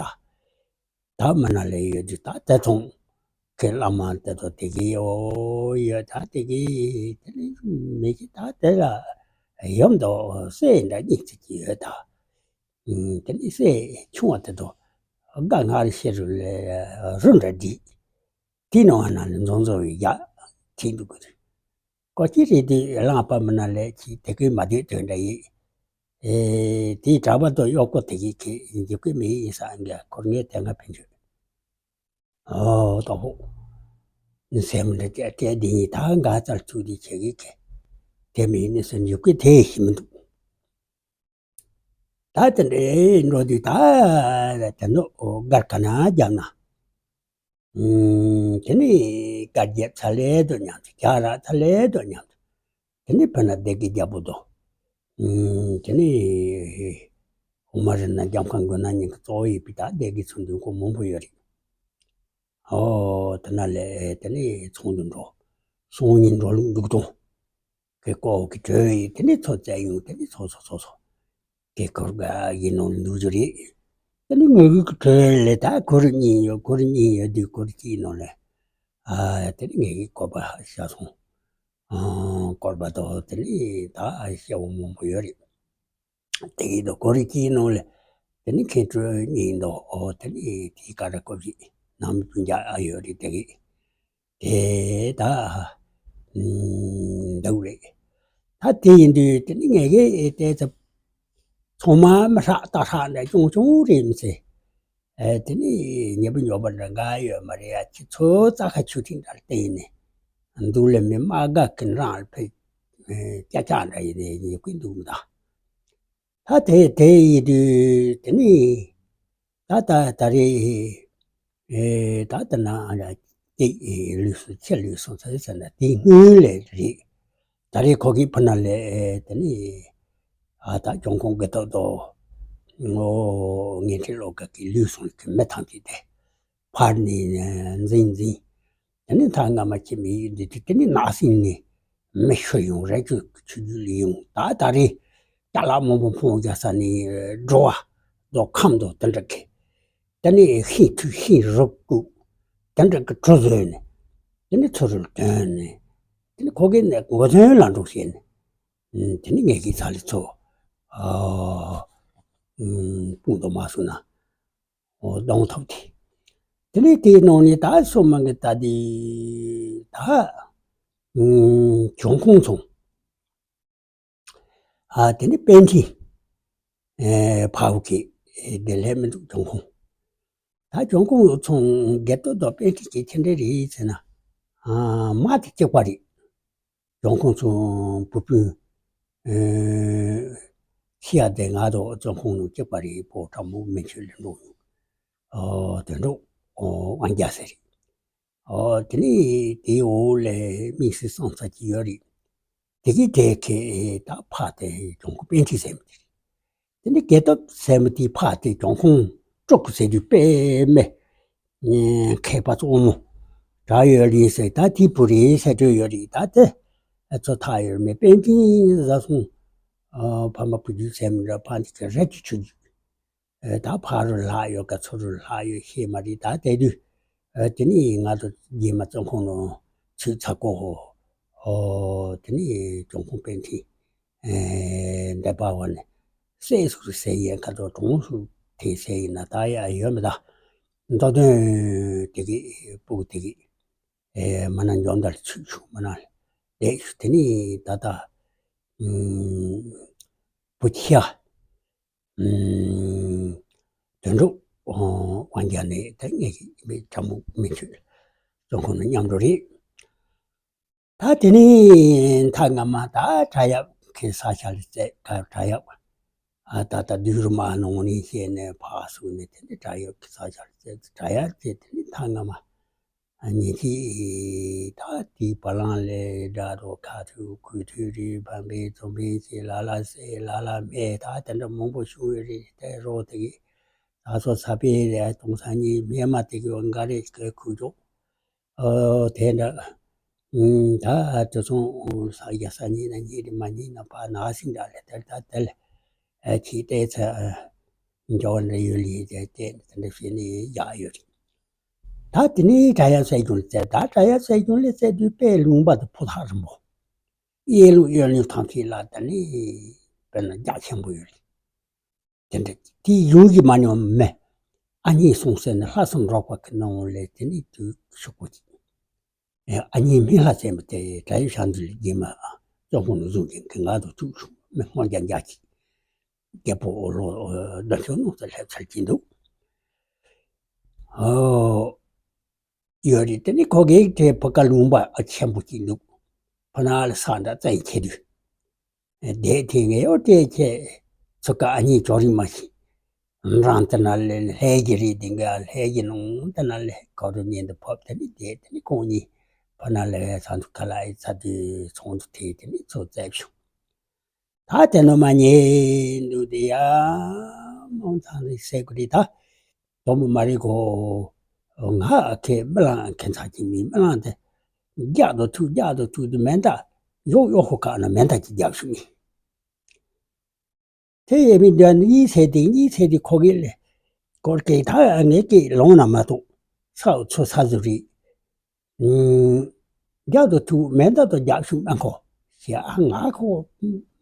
ད་མི་ན་ལས་ཡོད་དུས་ད་དེ་ཚོང་གི་བླ་མ་དེ་ཚོ་དེ་གི་ཨོ་ཡོད་ད་དེ་གི་དེ་ནས་མི་གི་ད་དེ་ལ་ཡོམ་དོ་སེ་འདྲ་གཉིས་ཚིག་གི་ཡོད་ད། དེ་ནས་སེ་ཆུང་བ་དེ་ཚོ་དགའ་ངར་ཤེས་རུ་ལས་རུ་འདྲ་བསྒྲིགས། དེའི་ནང་ན་ལ་འཛོམས་འཛོམས་ཡོད་ཡ་ཐིག་འདུག་གི་རེད། ཀོ་ཅི་རེད་དེ་གླང་པ་མི་ན་ལས་ཀྱིས་དེ་ཀའི་མ་སྡོད་དོན་འདྲ་ཡིན། ཨེ་དེའི་གྲྭ་པ་དོ་གཡོག་པོ་དེ་གིས་ཁྱེད་འཇིབ་ཀི་མི་ཡིན་ས་འགའ་ཁོར་ངས་དེ་སྔ་ཕན་ཆོད། ཨོ་ཏོ་ཧོ། སེམས་འདྲ་སྐད་སྐད་འདི་ཡིན་ད་འགའ་ཙར་ཚུགས་དེ་ཁྱེད་ཀྱིས་ཁྱེད་དེ་མི་ཡིན་ནི་སེམས་འཇིབ་ཀི་དེ་ཤི་མི་འདུག་ད་དེ་འདྲའི་འགྲོ་དུས་ད་དེ་ནོ་འོ་སྒར་ག་ན་རྒྱབ་ན། དེ་ནས་སྒར་རྒྱབ་ཚ་ལེ་དོ་མཉམ་དུ་རྒྱ་ར་ཚ་ལེ་དོ་མཉམ་དུ། དེ་ནས་ཕ་ན་སྡེ་དགེ་རྒྱལ་པོ་དོ། དེ་ནས་འོ་མ་རི་ན་རྒྱབ་ཁང་དགོན་ན་ཉིན་གི་གཙོ་བོ་ཡིན་པའི་ད་སྡེ་དགེ་ཚོ་འདུན་ཁོ་མང་པོ་ཡོད་རེད། ཨོ་དེ་ན་ལས་དེ་ནས་ཚོང་དུ་འགྲོ། སོང་ཉིན་འགྲོ་ལུགས་འདུག་དང་། གི་ཀོ་གི་གྲོས་ཡིན་དེ་ནས་ཚོ་བཙལ་ཡོང་དེ་ནས་ཚོ་ཚོ་ཚོ་ཚོ། དེ་ཁོར་ག་ཡིན་ནོ་འདུག་རྒྱུ་རེད། དེ་ནི་ངོས་ཀྱི་གྲོས་ལས་ད་ཁོར་གཉིས་ཡོད་ཁོར་གཉིས་ཡོད་དུས་ཁོར་གཅིག་ནོ་ལས། ཨ་དེ་ནི་ངེད་ཀྱི་བཀོད་པ་ཤ་སོང་། ཨ་བཀོད་པ་དོ་དེ་ནི་ད་ཤ་བོ་མང་པོ་ཡོད་རེད། དེ་གི་དོ་ཁོར་གཅིག་ནོ་ལས། དེ་ནི་མཁན་སྤྲུལ་གཉིས་འདུག་ཨོ་དེ་ནི་དེའི་ཀ་ར་ཀོ་བཞི་ནང་མི་སྤུན་ཀྱག་ཨ་ཡོད་རེད་དེ་གི། དེ་ད་འདུག་རེད། ད་དེ་ཡིན་དུས་དེ་ནི་ངེད་ཀྱི་ཨེ་དེ་ཚོ་ཚང་མ་མི་ཧྲག་ད་ཧྲག་འདྲ་ཆུང་ཆུང་རེད་མི་ཚེ། ཨེ་དེ་ནི་ཉེ་པོ་ཉོ་པ་འདྲ་འགའ་ཡོད་མ་རེད་ཡ་ཁྱི་ཚོ་རྩྭ་ཁ་ཆུ་ཐིགས་འདྲ་བསྟན་ནས་འདུག་ལས་མི་དམག་སྒར་གྱི་རང་ལ་ཕེབས་ཀྱག་ཀྱག་འདྲ་ཡིན་ནས་ཉེ་ཀུན་འདུག་མི་ད། ད་དེ་དེ་ཡིན་དུས་དེ་ནི་ད་ད་ད་རེས་ཨེ་ད་ད་ན་ཨ་ལ་དེ་ལུས་སུ་ཆེ་ལུས་སུ་ཚ་ཚ་ན་དེ་སྔོན་ལས་རེད། ད་རེས་ཁོ་གི་ཕུ་ན་ལས་ཨེ་དེ་ནི་ཨ་ད་གྱོང་ཁོང་གི་ཏོག་ཏོ་ངོ་ངན་ཁྲི་ལོ་ག་གི་ལུས་སོང་གི་མི་ཐང་གི་དེ་ཕར་ནི་འཛིན་འཛིན། དེ་ནི་ཐ་ང་མ་ཁྱིམ་མི་ཡིན་འདི་དེ་དེ་ནི་ནག་སིང་ནི་མི་ཤོར་ཡོང་རེ་ཆུ་ཆུ་རྒྱུད་ལ་ཡོང་ད་ད་རེ་ཅ་ལག་མང་པོ་འཕོང་རྒྱག་ས་ནི་འགྲོ་བ་དོ་ཁམས་དོ་དེ་འདྲ་གི་དེ་ནི་ཤིང་ཐུ་ཤིང་རུབ་ཀུ་དེ་འདྲ་གི་གྲུ་བཟོས་ནི་དེ་ནི་ཚུ་རུ་དོན་ནི་དེ་ནི་ཁོ་གི་ནི་མགོ་ཚོན་ལ་འགྲོ་ཤེས་ནི་དེ་ནི་ངེད་ཀྱི་ཚ་ལི་ཚོ་སྤུངས་དོ་མ་སུ་ན། འོ་གདོང་ཐོབ་དེ། དེ་ནས་དེའི་ནང་ནས་ད་སོ་མ་གི་ད་དེ་ད་ཨུམ་གྱོང་ཁུངས་ཚོང་། ཨ་དེ་ནས་པཎ་ཁྲི་ཨེ་ཕ་བོ་གི་དེ་ལས་མི་འདུག་གྱོང་ཁུངས། ད་གྱོང་ཁུངས་ཚོང་སྒེར་ཏོ་དང་པཎ་ཁྲི་གི་ཁྱེད་འདྲ་རེད་ཟེར་ན་ཨ་མ་དེ་གཅིག་པ་རེད། གྱོང་ཁུངས་ཚོ་བུ་སྤུན་ཨེ་ཤི་ཡ་དེ་ང་དང་གྱོང་ཁུངས་ནང་གཅིག་པ་རེད། ཕོ་བྲང་མོ་མི་ཆོས་ལས་འགྲོ་ཡོང་། ཨོ་དོན་གྲུབ་ཨོ་དབང་རྒྱལ་ཟེར་རེད། ཨོ་དེ་ནི་དེའི་འོག་ལས་དམིགས་བསལ་བསམ་ཚ་གྱི་ཡོད་རེད། དེ་གི་དེ་ཁའི་ད་ཕ་དེ་གྱོང་ཁུངས་པཎ་ཁྲི་ཟེར་མི་དེ་རེད། དེ་ནི་དགེ་སྟོབས་ཟེར་མི་དེའི་ཕ་དེ་གྱོང་ཁུངས་སྤྲུག་གུ་ཟེར་དུས་པདྨའི་མཁས་པ་གཙོ་མོ་གྲགས་ཡོད་རེད་ཟེར། ད་དེའི་བུ་རེད་ཟེར་འདོད་ཡོད་རེད། ད་དེ་ཚོ་ཐག་ཡོད་མེད་པཎ་ཆེན་བཟའ་སོང་། ཨ་ཕ་མ་བུ་རྒྱུད་ཟེར་མི་འདྲ་ཕ་འདི་ཚོ་རེད་ཀྱི་ཆུ་རྒྱུད། ཨ་ད་ཕ་རུ་ལྷག་ཡོད་ག་ཚུར་རུ་ལྷག་ཡོད་ཤེས་མ་རེད། ད་དེ་དུས་ཨ་དེ་ནི་ང་ཚོ་རྗེས་མ་བཙོན་ཁང་ནང་ཚུད་ཚར་གོ་ཧོ། ཨོ་དེ་ནི་གྱོང་ཁུངས་པཎ་ཆེན་ཨེ་འདས་པ་བ་ནི་ སྲས་སུ་ཟེར་ཡན་ཁ་དོ་གྲོང་སུ་དེ་ཟེར་ཡིན་ན་ད་ཡ་ཡོད་མི་ད། མདོ་དོན་དེ་གི་སྤུ་གུ་དེ་གི་ཨེ་མ་ན་འཇོམས་དར་ཆུ་ཆུ་མ་ན་ལས་ཞུ་དེ་ནི་ད་ད་ཨུམ་བུ་ཁྱི་ཨ་ཨུམ་དོན་གྲུབ་དབང་རྒྱལ་ནས་ད་ངེད་ཀྱི་མི་ཁྲ་མོ་མི་ཆོས་ཙོང་ཁོ་ན་མཉམ་འགྲོ་རེད། ད་དེ་ནས་མཐའ་སྔ་མ་ད་བྲག་གཡབ་ཁའི་ས་ཆ་ལ་བཙལ་ག་བྲག་གཡབ། ཨ་ད་ད་བདུད་རུ་མ་ནང་ནས་བཤད་ནས་ཕར་སུ་ནས་དེ་ནས་བྲག་གཡབ་ཁའི་ས་ཆ་ལ་བཙལ་བྲག་གཡབ་བཙལ་དེ་ནས་མཐའ་སྔ་མ་ཉིན་ཤས་ད་དེའི་བ་ལང་ལས་དགྲ་རོ་ཁ་ཐུག་ཁུ་ཐུག་རེད་བམ་པའི་རྩོམ་པའི་ཅི་ལ་ལ་སེ་ལ་ལ་མེ་ད་དེ་འདྲ་མང་པོ་བྱུང་ཡོད་རེད། དེ་རོ་དེ་གི་ད་སོ་ས་པའི་རེད་སྟོང་ས་གཉིས་སྨྱན་མ་དེ་གི་འགའ་རེ་གི་ཁུ་ཅོག་ཨོ་དེ་འདྲ། ཨུམ་ད་དེ་སོང་ས་རྒྱ་ས་ཉིད་ན་ཉིད་རེ་མ་ཉིད་ན་ཕ་ན་སིང་འདྲ་ལས་དེར་ད་དེ་ལ་ཨ་ཁྱི་ལྟས་ཚ་འཇོག་འདྲ་ཡོད་ལི་དེ་དེ་དེ་འདྲ་བྱས་ནས་ཡག་ཡོད་རེད། ད་དེ་ནས་བྲག་གཡབ་སྲས་ཆུང་ལ་བཙལ་ད་བྲག་གཡབ་སྲས་ཆུང་ལ་བཙལ་དུས་དཔེ་ལུང་པ་དང་ཕོ་ཐག་རིང་པོ། གཡས་ལུང་གཡོན་ལུང་ཐམས་ཅད་ལ་དེ་ནས་དཔེར་ན་རྒྱ་ཆེན་པོ་ཡོད་རེད། དེ་འདྲ་དེའི་ཡུལ་གྱི་མ་ཉམས་མེད། ཨ་མྱེས་སོང་ཟེར་ནས་ལྷག་བསམ་རོགས་པ་གི་ནང་ལས་དེ་ནས་དུས་ཤོག་པོ་ཅིག་ཨ་མྱེས་སྨན་ལྷ་ཟེར་མི་དེ་བྲག་གཡབ་ཤར་འདུལ་རྗེས་མ་གཙོ་ཁོང་ནས་བཟུང་གི་གི་ང་དང་ཐུག་བྱུང་མི་སྔོ་རྒྱ་འཇའ་ཅིག་རྒྱལ་པོ་ཨོ་ལོ་ལྡོན་ཆོས་ནང་དུ་སླེབས་ཚར་གྱི་འདུག་ཨོ། ཡོད་རེད། དེ་ནི་ཁོ་གིས་དེ་བུ་ག་ལུང་པ་ཆེན་པོ་གཅིག་འདུག་ཕ་ན་ལ་ས་འདྲ་བཙན་ཁྱེར་དུས། དེ་དེ་ངས་ཡོད་དེ་ཁྱེད་ཚོ་ཀ་ཨ་མྱེས་ཅོ་རི་མ་ཤི། རང་དེ་ན་ལས་ལྷས་ཀྱི་རིགས་དེ་འགའ་ལྷས་ཀྱི་ནང་དེ་ན་ལས་ཁོ་རུ་ཉན་དུ་ཕོབ་དེ་ནི་དེ་དེ་ནི་ཁོང་གཉིས་ཕ་ན་ལ་ས་འདུག་ག་ལ་ཨེ་ཚ་དུས་ཚོང་དུ་དེ་དེ་ནི་ཚོ་བཙལ་བྱུང་། ད་དེ་ནོ་མ་ཉེ་འདུག་དེ་ཡ་མོང་ཚང་རེ་སེ་ཀུ་རི་ད་དོ་མོ་མ་རེ་གོ། ང་ཁེ་མི་ལང་ཁེ་ཚ་གི་མི་མི་ལང་དེ་རྒྱག་དོ་ཐུག་རྒྱག་དོ་ཐུག་དུ་མེན་ད་ཡོག་ཡོག་ཧོ་ཁ་ན་མེན་ད་ཅི་རྒྱག་ཤུ་མི། དེ་ཡེ་མི་འདྲ་ནི་ཡིད་ཚེ་དེ་ཡིད་ཚེ་དེ་ཁོ་གི་ལས་སྐོར་སྐད་ད་ངེད་ཀྱི་ལོང་ན་མ་གཏོགས་ས་འོ་ཚོ་ས་ཟུ་རི། རྒྱག་ཏུ་ཐུག་མེ་མདའ་དང་རྒྱག་ཤུགས་མ་ཁོ་ཞེ་ཨ་ང་ཁོ་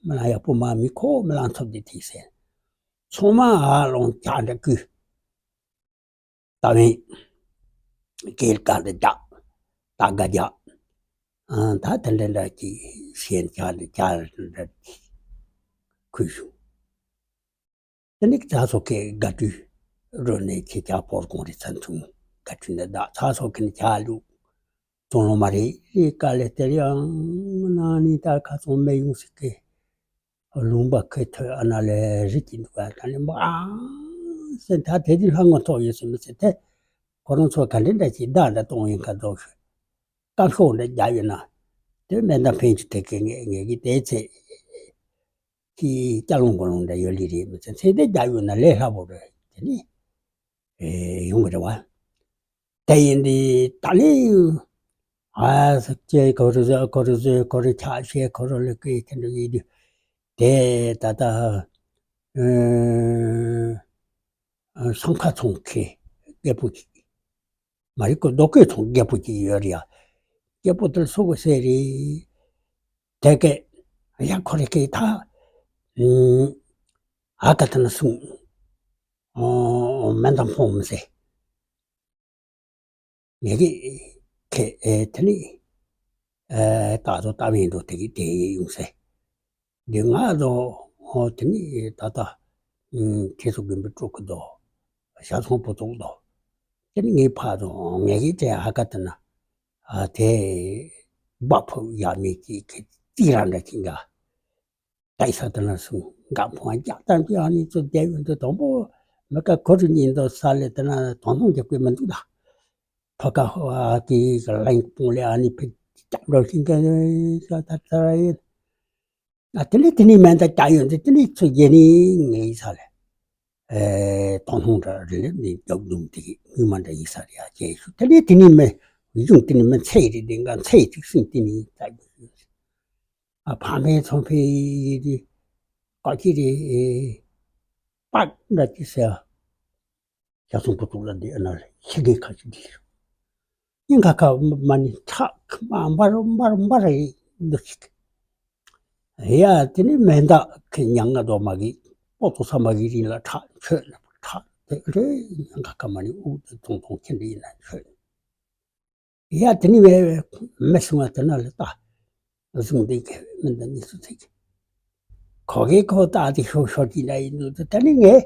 མི་ལ་ཡག་པོ་མ་མི་ཁོ་མི་ལ་འཚོབ་དེ་ཐིག་ཟེར། ཚོང་མ་ཨ་ལོང་ཇག་འདྲ་ཀུ། ད་བན་སྐེལ་ཀ་འདྲ་རྒྱག་ད་དགའ་རྒྱག་ད་དེ་འདྲ་འདྲ་ཀྱི་ཞེན་ཇག་འདྲ་ཇག་འདྲ་ཁུ་ཞུ། དེ་ནས་ཚ་སོ་ཁའི་དགའ་སྤྲོའི་རོལ་ནས་ཁྱེད་ཅག་ཕོར་གོང་རེ་ཚན་ཐུང་དགའ་སྤྲོའི་ནས་བདག་ཚ་སོ་ཁའི་ནས་ཇག་ལུག་ཚོང་ལོ་མ་རེད་རེད་དཀའ་ལས་སྟེར་ཡང་ན་ནི་ད་ཁ་ཚོང་མེ་ཡོང་སྲིད་ཀི། ལུང་པ་ཁའི་ཐོད་ཨ་ན་ལས་རིག་གི་འདུག་ག་ད་ནི་མ་ཨང་ཟེར་ད་དེ་དུས་ལྷ་ངོ་ཐོག་ཡོད་ཟེར་མི་ཟེར་ཏེ། ཁོ་རང་ཚོ་ག་འདྲ་འདྲ་ཅིག་བདག་འདྲ་གཏོང་ཡིན་ག་འདུག་ཤོད། རྐང་ཤོག་འདྲ་རྒྱག་ཡོད་ན། དེ་མེ་མདའ་འཕེན་གྱི་དེ་གི་ངས་ངས་ཀྱི་དེ་ཚེ། ཀྱི་སྐྱ་ལོང་གོ་ལོང་འདྲ་ཡོད་ལི་རེད་མི་ཚེ་ཚེ་འདི་རྒྱག་ཡོད་ན་ལས་སླ་པོ་རེད་དེ་ནི། ཨེ་ཡོང་གི་རེད་བ། དེ་ཡིན་དུས་ད་ལི། ཨ་ས་ཀྱེ་ཁོ་རུ་ཟོ་ཁོ་རུ་ཟོ་ཁོ་རུ་ཆ་ཤེས་ཁོ་རུ་ལི་ཀི་དེ་འདྲ་ཡིན་དུས། དེ་ད་ལྟ་ཨ་སང་ཁ་ཚོང་ཁེ་རྒད་པོ་ཅིག་མ་རིག་གོ་རྡོ་བརྐོས་ཚོང་རྒད་པོ་ཅིག་ཡོད་རེད་ཡ། རྒད་པོ་དེར་སུ་གོ་སེ་རེད། དེ་གས་ཡ་ཁོ་རེ་ཀི་ད། ཨ་ཀ་ཐ་ན་སུང་། ཨོ་མེན་དང་ཕོང་མི་སེ། ངེད་ཀྱི་ཁེ་ཨེ་དེ་ནི་ཨེ་ད་དོ་ལྟ་བའི་འགྲོ་དེ་གི་དེ་ཡོང་སེ། འདི་ང་དོ་ཨོ་དེ་ནི་ད་ལྟ་ཨུམ་ཁྱེད་ཚོ་དགོན་པའི་སྤྲོ་ཁུ་དོ་ཞག་ཚོང་པོ་ཚོགས་དོ། དེ་ནི་ངའི་ཕ་དོ་ངེད་ཀྱི་དེ་ཧ་ཀ་དེ་ན་ཨ་དེ་སྦག་ཕུབ་ཡ་མེད་ཀྱི་ཁེ་རྩིས་རང་འདྲ་ཅིག་འགའ། ད་ས་དེ་ན་སུ་འགག་ཕོང་རྒྱག་ཏང་གི་ཨ་ནི་ཚོ་བསྡད་ཡོད་འདུག་དང་པོ་མི་ཀ་ཁོ་རུ་ཉིན་དུ་ས་ལེ་དེ་ན་དོང་ཐུང་རྒྱག་གི་མི་འདུག་ད། ཕ་ཀ་ཧོ་ཨ་ཀི་ག་ལེང་སྤུང་ལེ་ཨ་ནི་ཕི་ཀྱག་འགྲོ་ཤིང་ག་ས་ད་ད་ར་ཡིན། ཨ་དེ་ནི་དེ་ནི་མེན་ད་ཀྱག་ཡོད་འདི་དེ་ནི་ཚོ་རྒྱལ་ནི་ངའི་ས་ལེ། ཨེ་དོང་ཐུང་འདྲ་རེ་ལེ་ནི་རྒྱག་འདུག་དེ་གི་ངུས་མ་འདྲ་ཡིན་ས་རེད་ཨ་ཅེ་ཤུ་དེ་ནི་དེ་ནི་མེ་ཡུང་དེ་ནི་མེ་ཚེ་རེ་དེ་འགའ་ཚེ་ཅིག་སྲིང་དེ་ནི་ད་ཡོད། ཨ་ཕ་མའི་ཚོང་ཕེ་ཡི་དུས་ཀ་ཅི་རེ་ཨེ་པག་འདྲ་ཅི་ཟེར། ཞག་སོང་པོ་ཏོག་ལ་འདི་ཨ་ན་ཤི་གེ་ཁ་ཅི་འདི་རུ། སྙིང་ཁ་ཁ་མ་ནི་ཁྲག་མ་འབར་འབར་འབར་རེ་འདུག་ཅིག་ཡ་དེ་ནི་མེ་མདའ་ཁེ་ཉང་ང་དོ་མ་གི་ ཏོག་ཏོག་ས་མ་གི་རིང་ལ་ཁྲག་མཆོད་ལ་ཁྲག་དེ་རེ་ང་ཁ་མ་ནི་དབུགས་དེ་ཐུང་ཐུང་ཁྱེར་འདྲ་ཡིན་ན་མཆོད། ཡ་དེ་ནི་མེ་མེ་སོང་བ་དེ་ན་ལ་ལྟ་བཟུང་དེ་གི་མི་འདི་གཉིས་སུ་ཚིག་གི་ཁོ་གི་ཁོ་ལྟ་དེ་ཤོར་ཤོར་གྱི་ན་ཡིན་འདུག་དེ་ད་ནི་ངས་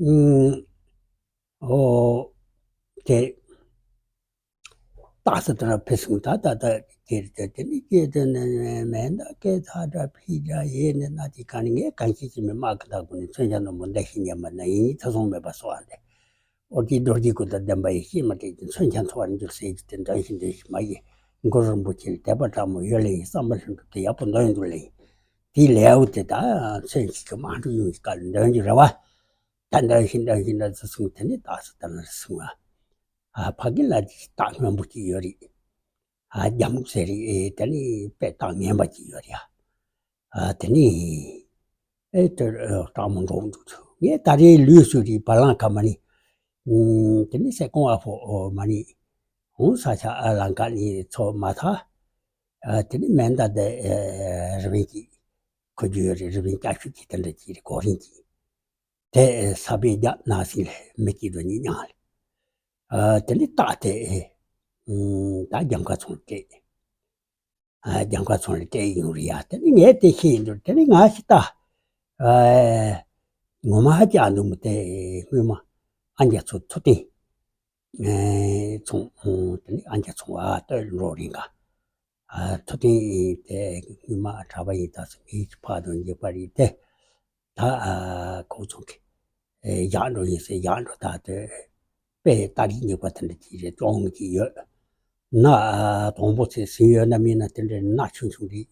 ཨུམ། ཨོ། དེ། རྟགས་སུ་དེ་ཕེ་སུང་ད་ད་ད་དེར་དེ་དེ་ནི་སྐད་དེ་ནི་མེ་མདའ་སྐད་ཚ་འདྲ་ཕི་འདྲ་ཡེ་ནི་ན་དེ་ག་ནི་ངས་གང་ཤེས་ཀྱི་མི་དམག་གི་དག་གུ་ནི་མཚོན་ཆ་ནོར་མོ་འདའ་ཤི་ཉན་པ་ན་ཡིན་ཚེ་སོང་མེད་པ་སོ་ཨ་འདི་ཨོ་ཏི་རྡོ་རྗེ་སྐུ་དང་ལྡན་པ་ཡི་ཤེས་མ་དྲེགས་ཀྱི་མཚོན་ཆ་འཚོ་བར་འགྱུར་ཟེར་གྱི་དེ་འདྲ་ཤི་འདྲ་ཤི་མ་ཡི་གུ་རུ་རིན་པོ་ཆེ་ལ་དད་པ་དྲག་མོ་ཡོད་ལེ་ཡིན་བསམ་པ་ལྷུན་གྲུབ་དེ་ཡག་པོ་འདོན་འདུག་ལེ་ཡིན་དེ་ལེའུ་དེ་ད་མཚོན་ཤིག་གི་དམག་འཁྲུག་ཡོང་ཡི་སྐབས་ལ་འདོན་རྒྱུ་རེད་བ། ད་འདོན་ཞིང་འདོན་ཞིང་འདོན་ཚུལ་གསུངས་དེ་ནི་རྟགས་སུ་ལྟར་ན་གསུང་བ། ཨ་ཕ་གི་ལ་རྟགས་སྔོན་པོ་ཅིག་ཡོད་རེད། ཨ་རྒྱ་མུག་ཟེར་རེད་དེ་ནི་དཔེ་རྟགས་ངན་པ་ཅིག་ཡོད་རེད། ཨ་དེ་ནི་ཨེ་དེར་སྐྲག་མོ་འགྲོ་འདུག་ཚུལ་ངས་ད་རེས་ལུས་སུ་རེད་བ་ལང་ཁ་མ་ནི། དེ་ནི་སེ་ཀོང་ཨ་ཕོ་མ་ནི་འོང་ས་ཆ་ཨ་ལང་ཀ་ནི་ཚོ་མ་ཐག་དེ་ནི་མེ་མདའ་དེ་རི་བན་གྱི་ཁོ་རྒྱུ་ཡོད་རེད་རི་བན་སྐྱ་ཤུག་གི་དེ་འདྲ་ཅིག་རེད་གོ་རིན་གྱི། དེ་ས་པའི་རྒྱབ་ན་སིང་ལས་མི་སྐྱིད་དོ་ཉིད་མྱང་ལ། དེ་ནི་རྟགས་དེ་ད་རྒྱམ་ཁ་ཚོང་སྤྲད། རྒྱམ་ཁ་ཚོང་ལ་སྤྲད་ཡོང་རེད་ཡ་དེ་ནི་ངས་དེ་ཤེས་ཡིན་འདུག་དེ་ནི་ང་ཞིག་ལྟ། ངོ་མ་ཧ་ཅང་འདུག་མོ་དེ་སྔོན་མ་ཨ་འཇའ་ཚོ་ཚོ་སྟེང་ཚོང་དེ་ནི་ཨ་འཇའ་ཚོང་བ་ལྟོས་འགྲོ་རིང་ག་ཐུབ་བསྟན་དེ་སྔོན་མ་གྲྭ་པ་ཡིན་ད་སོ་མིའི་ཕ་དང་འཇིགས་པ་རིགས་དེ་ད་ཁོ་ཚོ་གི་ཡག་འགྲོ་ཡིན་ཟེར་ཡག་འགྲོ་ད་དེ་དཔེ་ཏ་རིག་འཇིགས་པ་དེ་འདྲ་ཅིག་རེད་ཅོང་གི་ཡོད་ན་དང་པོ་ཚེ་ཟིན་ཡོད་ན་མིན་ན་དེ་འདྲའི་ན་ཆུང་ཆུང་རེད་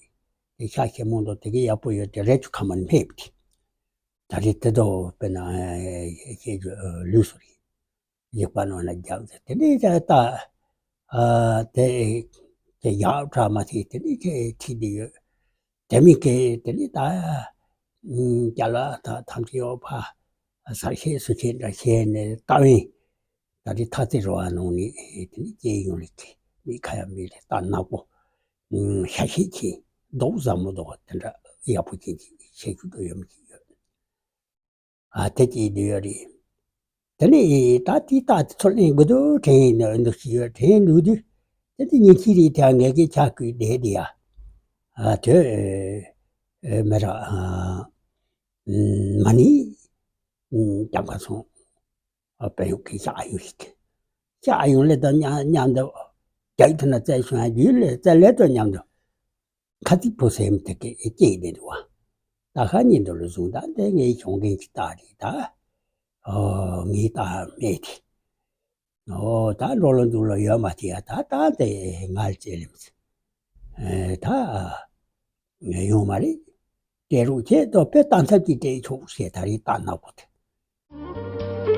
དེ་ཤ་ཤེ་མོ་འདུག་དེ་གི་ཡག་པོ་ཡོད་དེ་རེད་ཆུ་ཁ་མ་ནི་མེད་པ་དེ་ད་རེད་དེ་དོ་དཔེ་ན་ཤེས་རྒྱུ་ལུས་སུ་རེད། ཡིག་པ་ནང་ན་རྒྱབ་ཟེར་དེ་ནས་ད་ལྟ་དེ་དེ་ཡག་དྲག་མ་ཐེ་དེ་ནས་ཁྱེད་ཁྲིད་དེ་ཡོད། དེ་མིན་ཁེ་དེ་ནས་ད་རྒྱ་ལ་ད་ཐམས་ཅད་ཡོད་ཕ་ས་ཤེས་སུ་ཤེས་འདྲ་ཤེས་ནས་ལྟ་བས་ད་རེས་ཐ་ཚིག་རོ་བ་ནང་ནས་དེ་ནས་སྐྱེས་ཡོང་ལེ་ཁེ་མི་ཁ་ཡ་མི་ལེ་ད་ནག་པོ་ཤ་ཤེས་ཁེ་མདོག་བཟང་མོ་མདོག་དེ་འདྲ་ཡག་པོ་ཅན་གྱི་ཤེས་རྒྱུ་འགྲོ་ཡོད་མི་ཅིག་ཡོད། ཨ་དེ་ཅིག་འདི་ཡོད་རེད། དེ་ནས་ད་དེའི་རྟགས་དེ་ཚོ་ལེན་དགོས་འདུག་དྲན་ཡིན་ནོ་འདུག་ཞིག་ཡོད་དྲན་འདུག་དུས་དེ་དེ་ཉིན་གཅིག་རེད་དེ་ངས་ཀྱི་ཆ་བསྐུལ་བསྡད་དེ་ཡ། ཨ་དེ་མེ་ར་མ་ནི་རྒྱབ་ཁ་སོང་དཔལ་ཡུག་གི་ཤག་ཡོད་ཞིག་ཤག་ཡོང་ལེ་དང་མཉམ་དུ་རྒྱ་ཡིག་ཐོག་ན་བཙལ་བྱུང་ཡ་རྒྱུས་ལེ་བཙལ་ལེ་དང་མཉམ་དུ། ཁ་ཚིག་པོ་སེམས་དེ་སྐད་སྐྱེས་བསྡད་འདུག་བ། ད་ཁ་ཉིན་འགྲོ་ལ་བཟུང་ད་འདི་ངའི་གྱོང་གུན་གྱི་རྟགས་རེད་ད། ཨོ་ངའི་རྟགས་མེད་དེ། ཨོ་ད་འགྲོ་ལ་འདུག་ལ་ཡོད་མ་དེ་ཡ་ད་ད་དེ་ང་ལ་བཙལ་ལེམ་ཚེ། ཨེ་ད་ཡོང་མ་རེད། སྤྲད་རོགས་བྱེད་དོ་དཔེ་ལྟ་མཚམས་ཀྱི་སྤྲད་ཆོག་ཞེས་ད་རེས་ལྟ་ན་གོ་དེ།